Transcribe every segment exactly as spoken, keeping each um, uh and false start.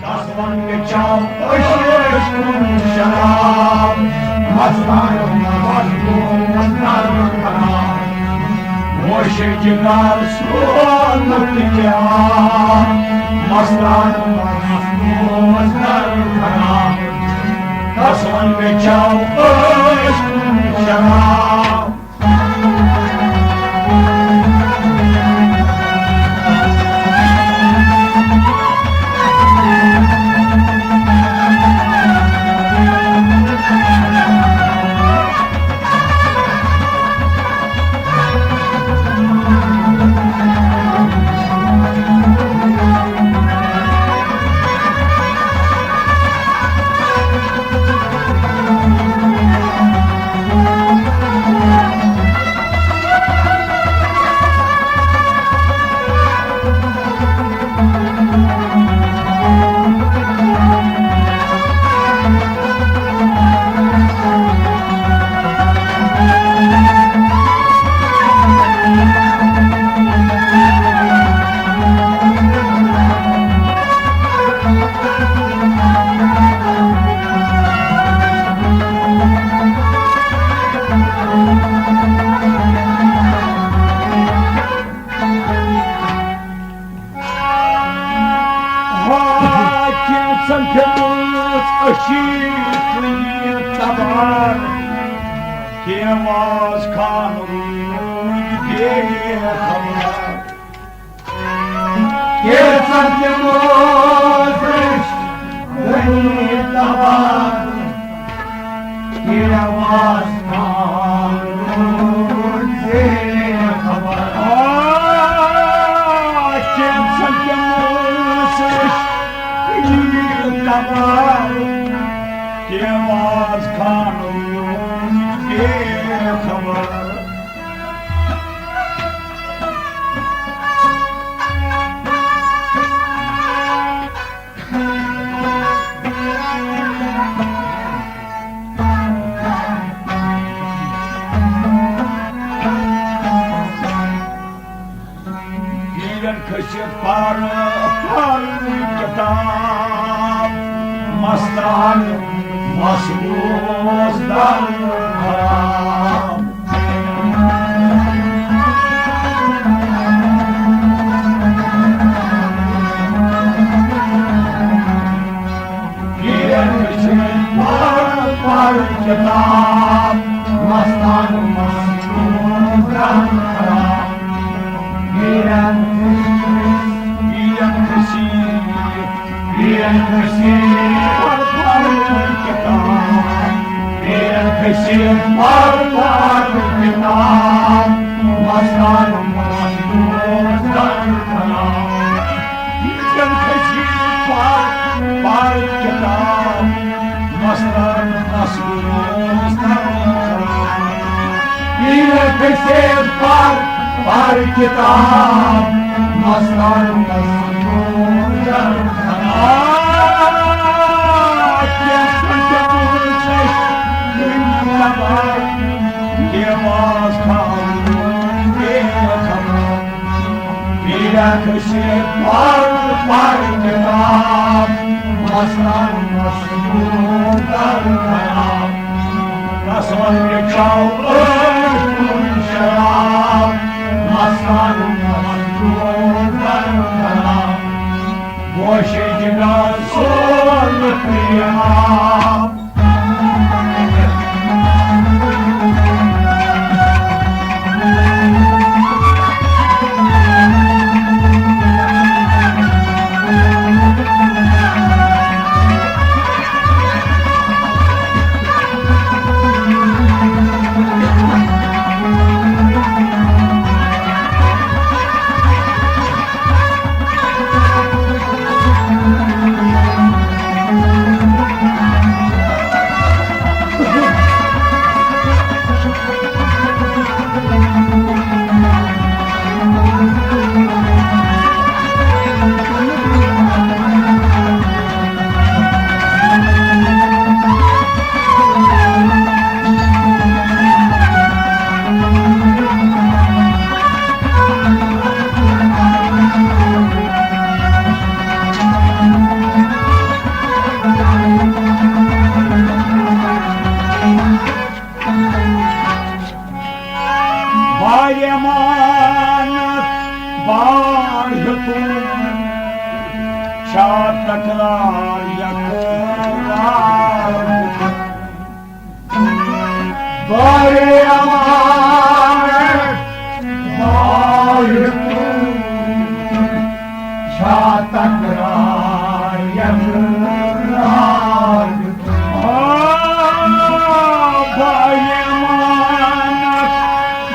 دَسوَن مےٚ چاو أچھ کُن شراب، مستان مظلوم نرم کلام۔ گوشہِ جگر سونُک کیٛاہ، مستان مظلوم نرم کلام۔ دَسوَن مےٚ چاو أچھ کُن شراب۔ ہا، کینٛژن پھِرمٕژ أچھی کُنہِ تبار، کینٛہہ واز کھان روٗدۍ بے خبر۔ کینٛژن پھِرمٕژ أچھی کُنہِ تبار، کینٛہہ واز کھان روٗدۍ بے خبر۔ آ، کینٛژن پھِرمٕژ أچھی کُنہِ تبار، کینٛہہ واز کھان روٗدۍ بے خبر۔ پیرن کھٔسِتھ پرٕ، پرٕ کتاب، مستان مصروف در خراب۔ پیرن کھٔسِتھ پرٕ، پرٕ کتاب، مستان مصروف در خراب۔ پیرن کھٔسِتھ، پیرن کھٔسِتھ، پیرن کھٔسِتھ پرٕ، پرٕ کتاب۔ پیرن کھٔسِتھ پرٕ، پرٕ کتاب، مستان مصروف در خراب۔ پیرن کھٔسِتھ پرٕ، پرٕ کتاب، مستان مصروف در خراب۔ پیرن کھٔسِتھ پرٕ، پرٕ کتاب، مستان مصروف در خراب۔ کینٛژن پھِرمٕژ أچھی کُنہِ تبار، کینٛہہ واز کھان روٗدۍ بے خبر۔ پیرن کھٔسِتھ پرٕ، پرٕ کتاب، مستان مصروف در خراب۔ رسول چاو أچھ کُن شراب، مستان مصروف در خراب۔ گوشہِ جگر سونُک کیٛاہ۔ شاہ تکرار یتھ راگ۔ بارے امانت بارے تو، شاہ تکرار یتھ راگ۔ آ، بارے امانت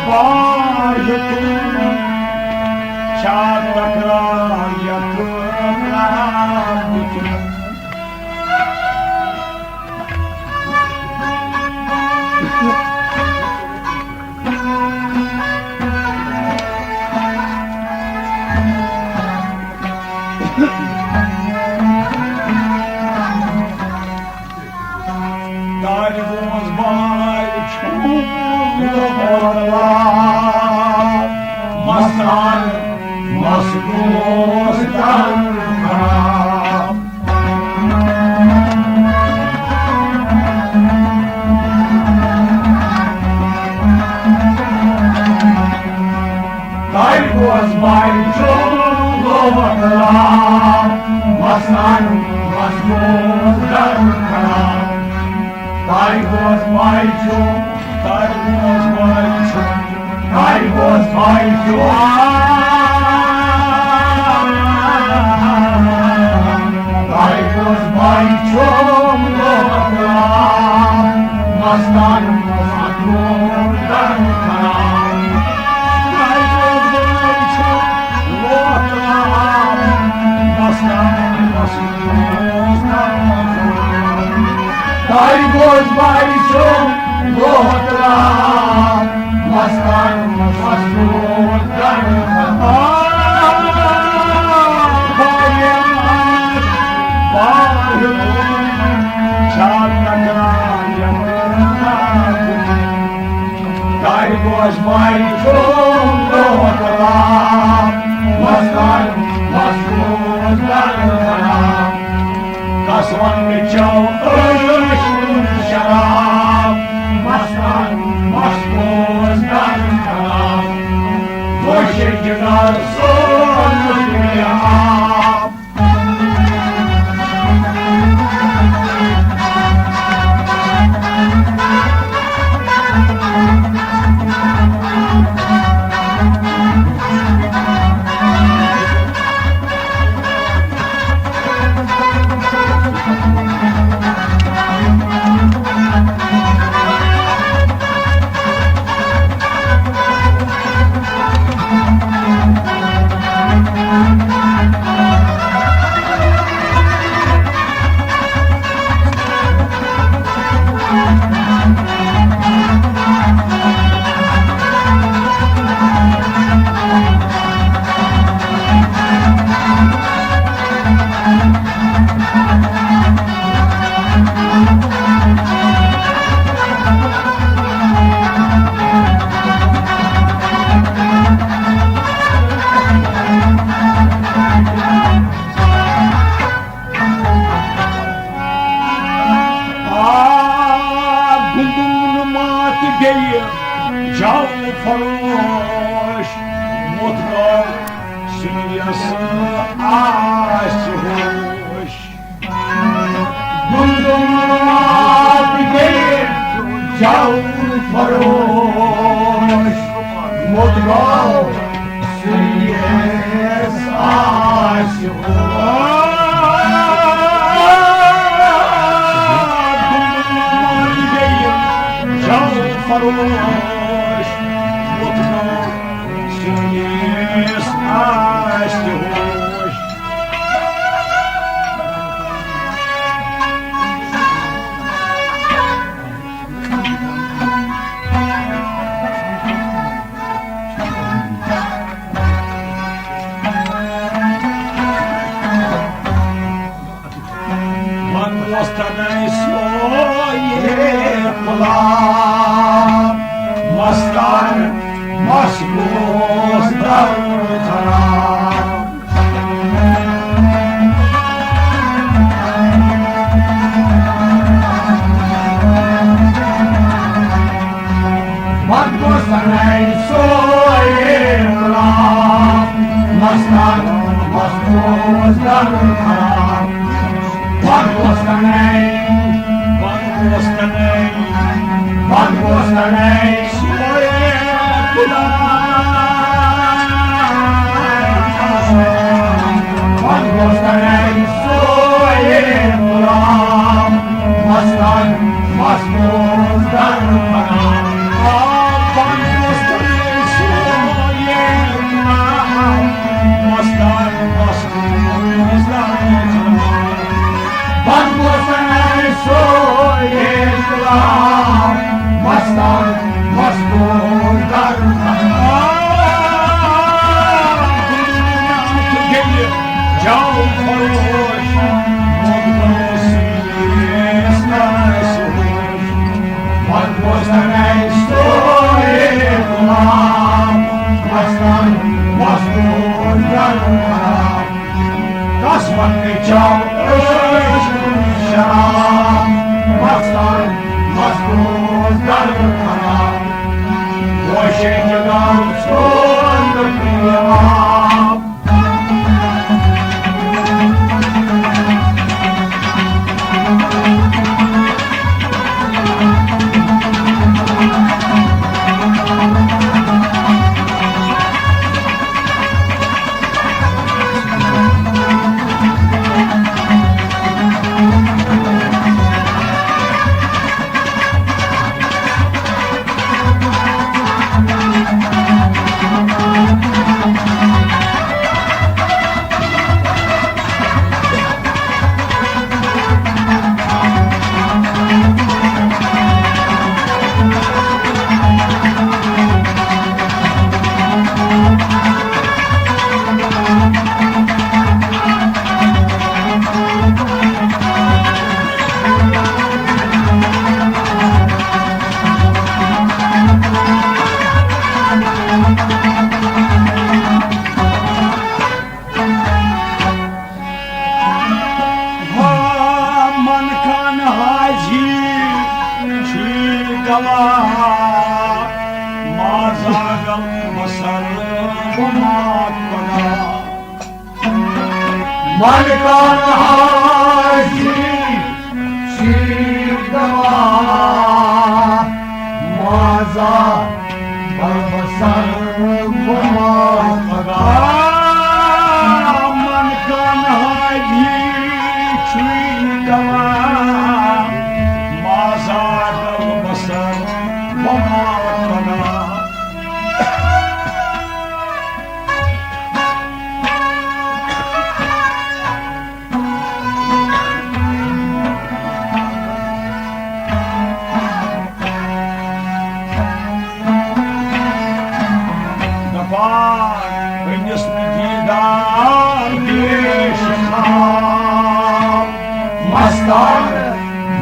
بارے تو، شاہ تکرار یتھ راگ۔ تاج گوس بھائی چھوم لوگ مستان مس گوس دان خراب۔ تاج گوس بھائی چھوم لوگ مستان مس گوس دان خراب۔ تاج گوس بھائی چھوم، تاج گوس بھائی چھوم، تاج گوس بھائی چھوم، تاج گوس بھائی چھوم لوگ مستان مس گوس دان خراب۔ تاج گوس بھائی چھوم لوگ مستان مس گوس دان خراب۔ تاج گوس بھائی چھوم لوگ مستان مس گوس دان خراب۔ تاج گوس بھائی چھوم لوگ مستان مس گوس دان خراب۔ کس ونہٕ چیٚو عٲش شراب، مستان مس گوس دان خراب۔ کٲشِر جِگر سون مٔشرِ آب۔ آ، گُنٛدُن مات گٔیہِ جل فروش، موٚتھ گوٚو سُہ یَس آسہِ ہوش۔ گُنٛدُن مات گٔیہِ جل فروش، موٚتھ گوٚو سُہ یَس آسہِ ہوش۔ گُنٛدُن مات گٔیہِ جل فروش، موٚتھ گوٚو سُہ یَس آسہِ ہوش۔ من اوس تنَے سوے غلام، مستان مس گوس در خراب۔ من اوس تنَے سوے غلام، مستان مس گوس در خراب۔ بنگوستنے، بنگوستنے، بنگوستنے، سوئے غلام۔ بنگوستنے، سوئے غلام۔ مستان، مستوز در غلام۔ بنگوستنے، سوئے غلام۔ مستان، مستوز در غلام۔ بنگوستنے سوئے غلام، مستان مستور در غلام۔ گلِ جاو فروش، مدبر سیس ناس ہوش۔ بنگوستنے سوئے غلام، مستان مستور در غلام۔ کس وقتہٕ چاو عٲش شراب، مستان مستوز در خراب۔ گوشے جگار سوز پیاب۔ من کان حاجی چھی گواہ، مازاگم بسر گما کنا۔ من کان حاجی چھی گواہ، مازا بسر گما پگاہ۔ من کان حاجی چھی گواہ، مازا بسر گما پگاہ۔ دپان أمِس نہٕ دیٖدار پیش خام، مستان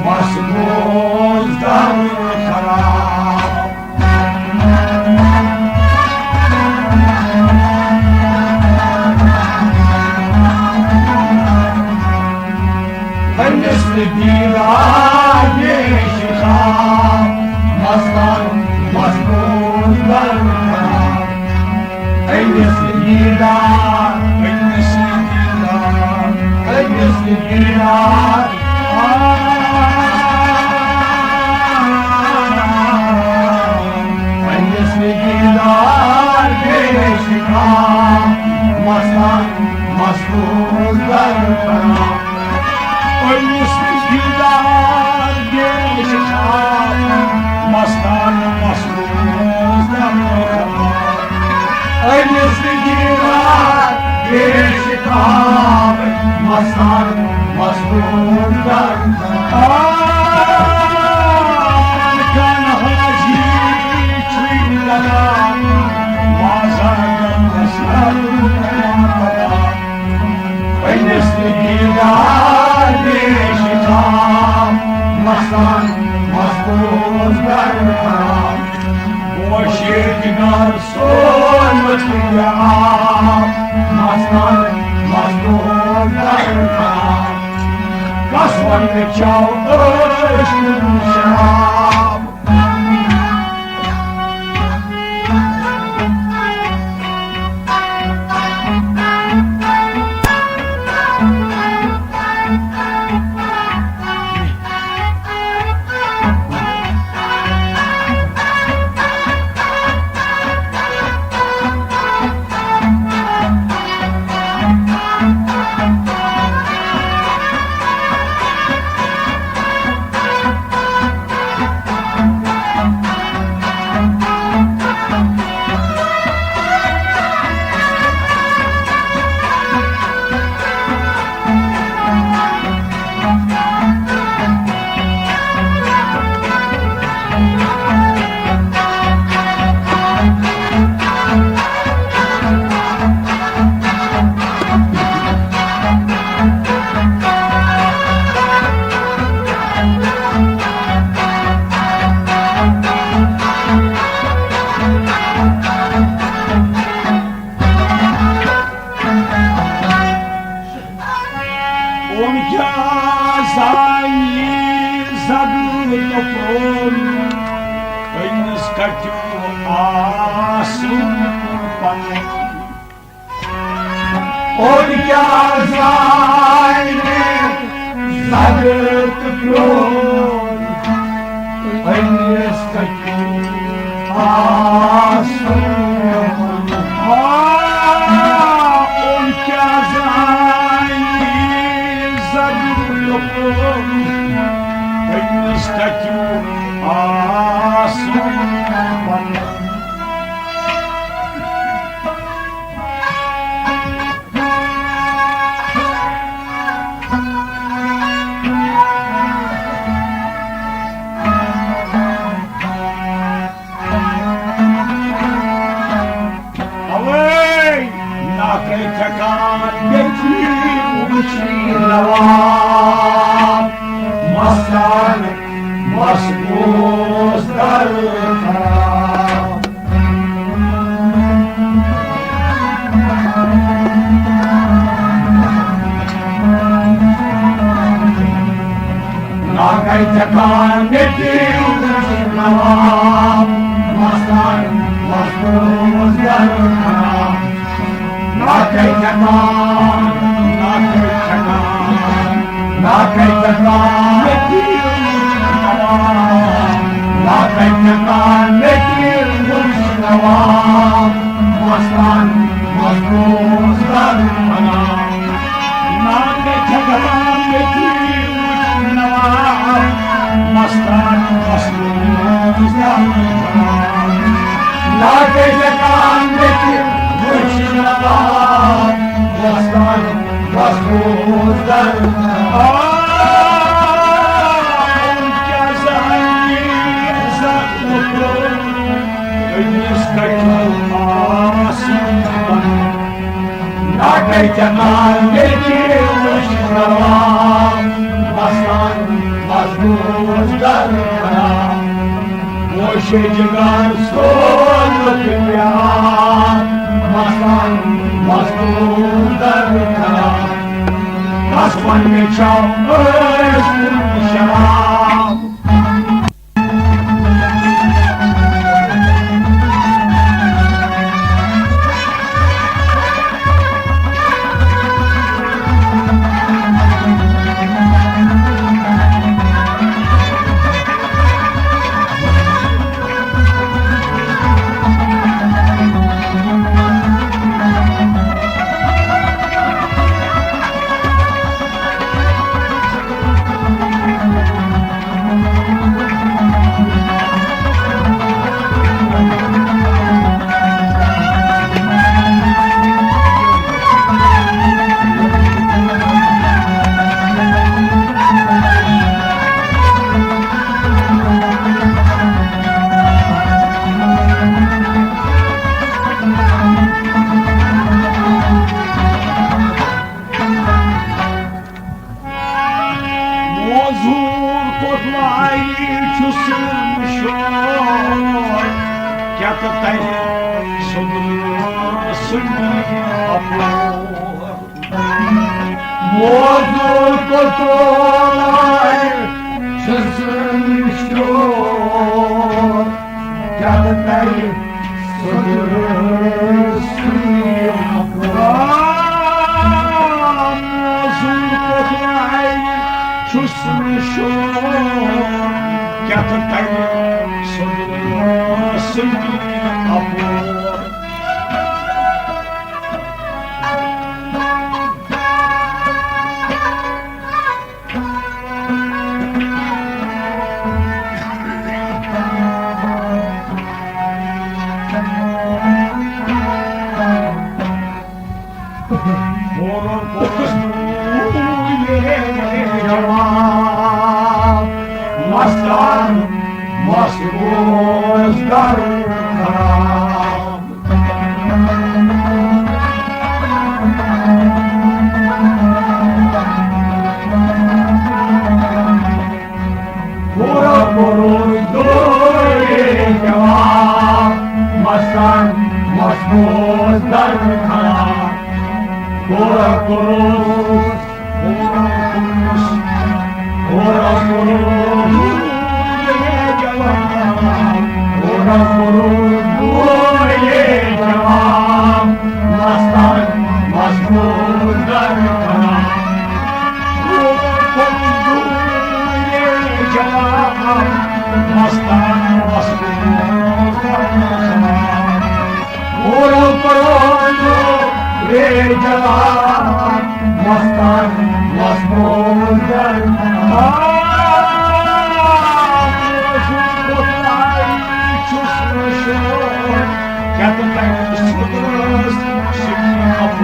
مس گوس در خراب۔ أمِس دیٖدار پیش خام، مستان مس گوس در خراب۔ أمِس دیٖدار، أمِس دیٖدار، أمِس دیٖدار۔ أمِس دیٖدار پیش خام، مستان مس گوس در خراب۔ أمِس دیٖدار پیش خام، مستان مس گوس در خراب۔ أمِس دیٖدار پیش خام، مستان مس گوس در خراب۔ کان حاجی چھی گواہ، مازاگم بسر گما پگاہ۔ أمِس دیٖدار پیش خام، مستان مس گوس در خراب۔ گوشے جگر سون پیاب، مستان مس گوس در خراب۔ کس وقتہٕ چاو عٲش شراب۔ أمۍ کیٛاہ زانہِ زَگہٕ تہٕ پرٛون، أمِس کَتیُن آسُن پَنُن۔ أمۍ کیٛاہ زانہِ زَگہٕ تہٕ پرٛون، أمِس کَتیُن آسُن۔ آ، أمۍ کیٛاہ زانہِ زَگہٕ تہٕ پرٛون، أمِس کَتیُن آسُن پَنُن۔ اوے ناکے ٹھکان ییٚتہِ وٕچھِی نواب، مستان مس گوس در خراب۔ ناکے ٹھکان ییٚتہِ وٕچھِی نواب، مستان مس گوس در خراب۔ ناکے ٹھکان، ناکے ٹھکان، ناکے ٹھکان، ناکے ٹھکان، مستان مس گوس در خراب۔ ناکے ٹھکان، ناکے ٹھکان، مستان مس گوس در خراب۔ ناکے ٹھکان ییٚتہِ وٕچھِی نواب، مستان مس گوس در خراب۔ آ، أمۍ کیٛاہ زانہِ زَگہٕ تہٕ پرٛون، أمِس کَتیُن آسُن پَنُن۔ ناکے ٹھکان ییٚتہِ وٕچھِی نواب، مستان مس گوس در خراب۔ گوشہِ جگر سوزُکھ پیار، مستان مس گوس در خراب۔ کس وَنہِ چھَو أسۍ کُنہِ شراب۔ موزوٗر کوٚت لایہِ چھُ سُہ مشور، کیٛاہ تہٕ تَرِ سُنٛد سُنٛد اَپور۔ موزوٗر کوٚت لایہِ چھُ سُہ مشور، کیٛاہ تہٕ تَرِ سُہ سُنٛد اَپور۔ موزوٗر کوٚت لایہِ چھُ سُہ مشور، کیٛاہ تہٕ تَرِ سُنٛد سُنٛد اَپور۔ مستان مس گوس در خراب۔ مستان مستور کرن خراب۔ مورو کرو جو رے جواب، مستان مستور کرن خراب۔ چھُس نہٕ شٲعر، کیٛاہ تہٕ تَمہِ سُنٛد ٲس شِکایت۔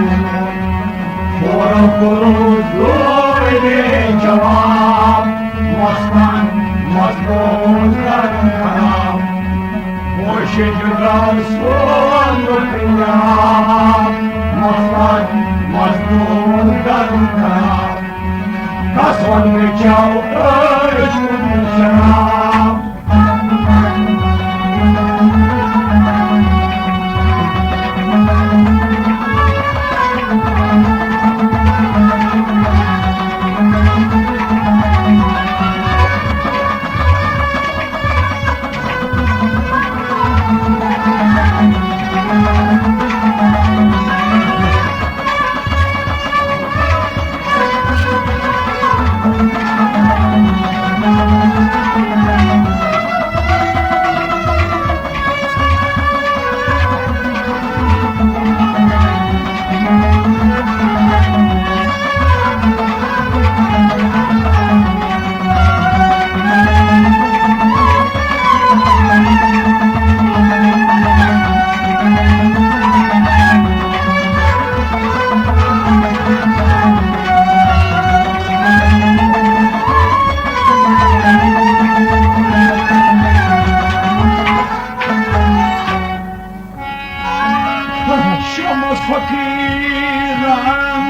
مورو کوٚرُس دورِ جواب، مستان مزدور گرم خراب۔ مرشد رسول خراب، مستان مزدور گرم خراب۔ کسون چاو ٲش کُن شراب۔ شمس فقیرن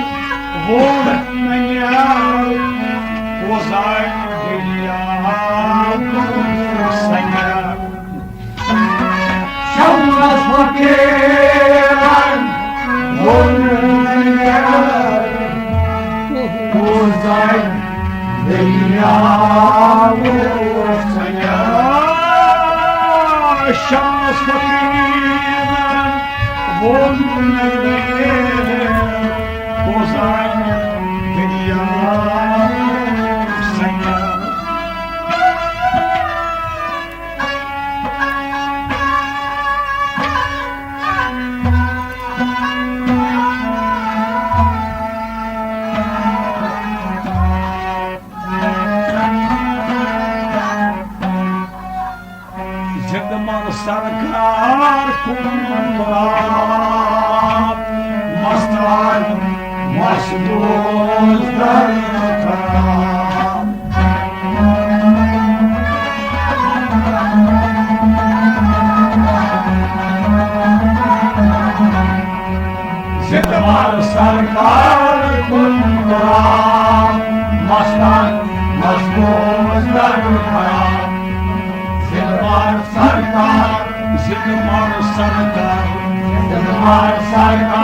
ووٚن ننیال، وۄزاے دٔریاو سنیال۔ شمس فقیرن ووٚن ننیال، وۄزاے دٔریاو سنیال۔ شمس فقیرن ووٚن ننیال، وۄزاے دٔریاو سنیال۔ زِندٕ مَر سرکار کُن راتھ، مستان مستوز در خراب۔ زِندٕ مَر سرکار کُن راتھ، مستان مستوز در خراب۔ زِندٕ مَر سرکار، زِندٕ مَر سرکار، زِندٕ مَر سرکار۔